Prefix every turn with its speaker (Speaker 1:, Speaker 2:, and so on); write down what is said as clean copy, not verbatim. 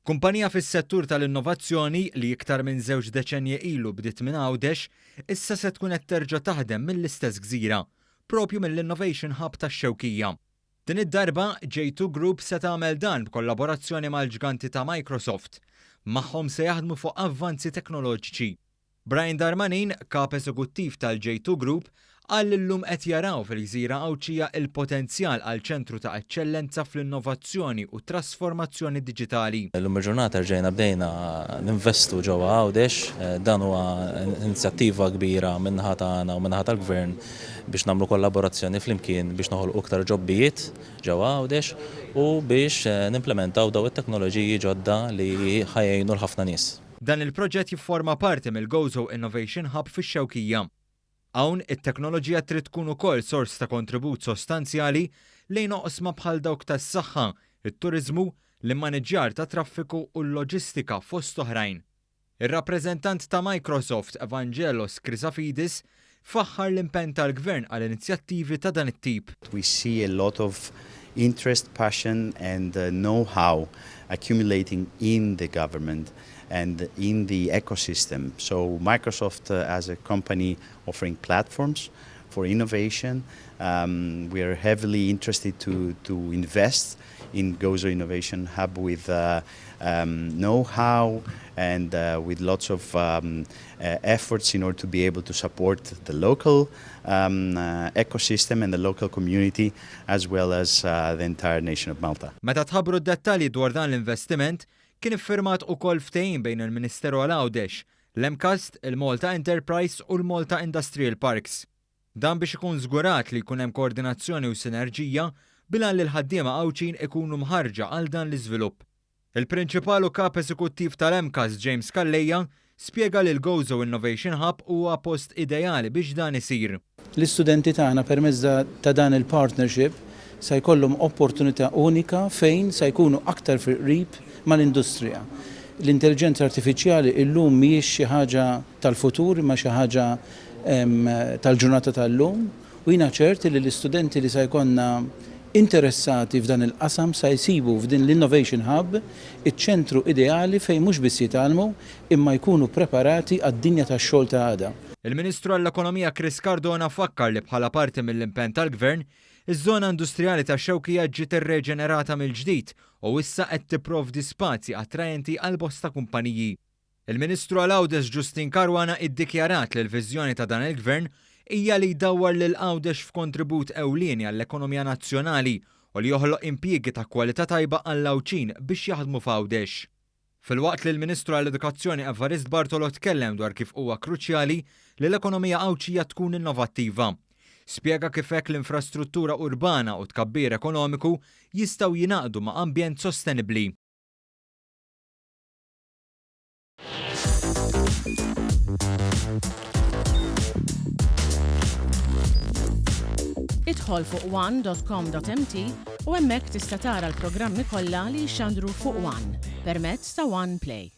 Speaker 1: Kumpanija fis-settur tal-innovazzjoni li iktar minn żewġ deċennji ilu bdiet minn Għawdex, issa se tkun qed terġa' taħdem mill-istess gżira, proprju mill-Innovation Hub tax-Xewkija. Din id-darba, J2 Group se tagħmel dan b'kollaborazzjoni mal-ġganti ta' Microsoft. Magħhom se jaħdmu fuq avvanzi teknoloġiċi. Brian Darmanin, Kap Eżekuttiv tal-J2 Group, qal li llum qed jaraw fil-gżira Għawdxija il-potenzjal għal ċentru ta' eċċellenza fl-innovazzjoni u t-trasformazzjoni diġitali.
Speaker 2: Illum il-ġurnata rġajna bdejna ninvestu ġewwa Għawdex. Dan huwa inizjattiva kbira min-naħa tagħna u min-naħa tal-Gvern biex nagħmlu kollaborazzjoni flimkien biex noħolqu iktar ġobbijiet ġewwa Għawdex u biex nimplementaw dawn it-teknoloġiji ġodda li ħa jgħinu 'l ħafna nies.
Speaker 1: Dan il-proġett jifforma parti mill-Gozo Innovation Hub fix-Xewkija. Hawn, it-teknoloġija trid tkun ukoll sors ta' kontribut sostanzjali lejn oqsma bħal dawk tas-saħħa, it-turiżmu, l-immaniġġjar tat-traffiku u l-loġistika fost oħrajn. Ir-rappreżentant ta' Microsoft, Evangelos Chrysafidis, faħħar l-impenn tal-Gvern għal inizjattivi ta' dan it-tip.
Speaker 3: We see a lot of interest, passion and know-how accumulating in the government and in the ecosystem. So Microsoft as a company offering platforms for innovation, um, we are heavily interested to, to invest in Gozo Innovation Hub with uh, um, know-how and uh, with lots of um, uh, efforts in order to be able to support the local um, uh, ecosystem and the local community as well as uh, the entire nation of Malta.
Speaker 1: Meta tħabbru d-dettalji dwar dan l-investiment, kien iffirmat ukoll ftehim bejn il-Ministeru għal Għawdex, l-MCAST, il-Malta Enterprise u l-Malta Industrial Parks. Dan biex ikun żgurat li jkun hemm koordinazzjoni u sinerġija bil-għan li l-ħaddiema Għawdxin ikunu mħarrġa għal dan l-iżvilupp. Il-Prinċipal u Kap Eżekuttiv tal-MCAST James Calleja spjega li l-Gozo Innovation Hub huwa post ideali biex dan isir.
Speaker 4: L-istudenti tagħna permezz ta' dan il-partnership se jkollhom opportunità unika fejn se jkunu aktar fil-qrib mal-industrija. L-intelliġenza artifiċjali illum mhijiex xi ħaġa tal-futur imma xi ħaġa tal-ġurnata tal-lum u jiena ċert li l-istudenti li sa jkollna interessati f'dan il-qasam sa jsibu f'din l-Innovation Hub iċ-ċentru ideali fejn mhux biss jitgħallmu imma jkunu preparati għad-dinja tax-xogħol ta' għada.
Speaker 1: Il-Ministru għall-Ekonomija Chris Cardona fakkar li bħala parti mill-impenn tal-Gvern, iż-żona industrijali tax-Xewkija ġiet irreġenerata mill-ġdid u issa qed tipprovdi spazji attraenti għal bosta kumpaniji. Il-Ministru għal Għawdex Justyne Caruana iddikjarat li l-viżjoni ta' dan il-Gvern hija li jdawwar lil Għawdex f'kontribut ewlieni għall-ekonomija nazzjonali u li joħloq impjiegi ta' kwalità tajba għall-Għawdxin biex jaħdmu f'Għawdex. Filwaqt li l-Ministru għall-Edukazzjoni Evarist Bartolo tkellem dwar kif huwa kruċjali li l-ekonomija Għawdxija tkun innovattiva. Spjega kif hekk l-infrastruttura urbana u t-tkabbir ekonomiku jistgħu jingħaqdu ma' ambjent sostenibbli.
Speaker 5: Idħol fuq one.com.mt u hemmhekk tista' tara l-programmi kollha li jixxandru fuq One permezz ta' One Play.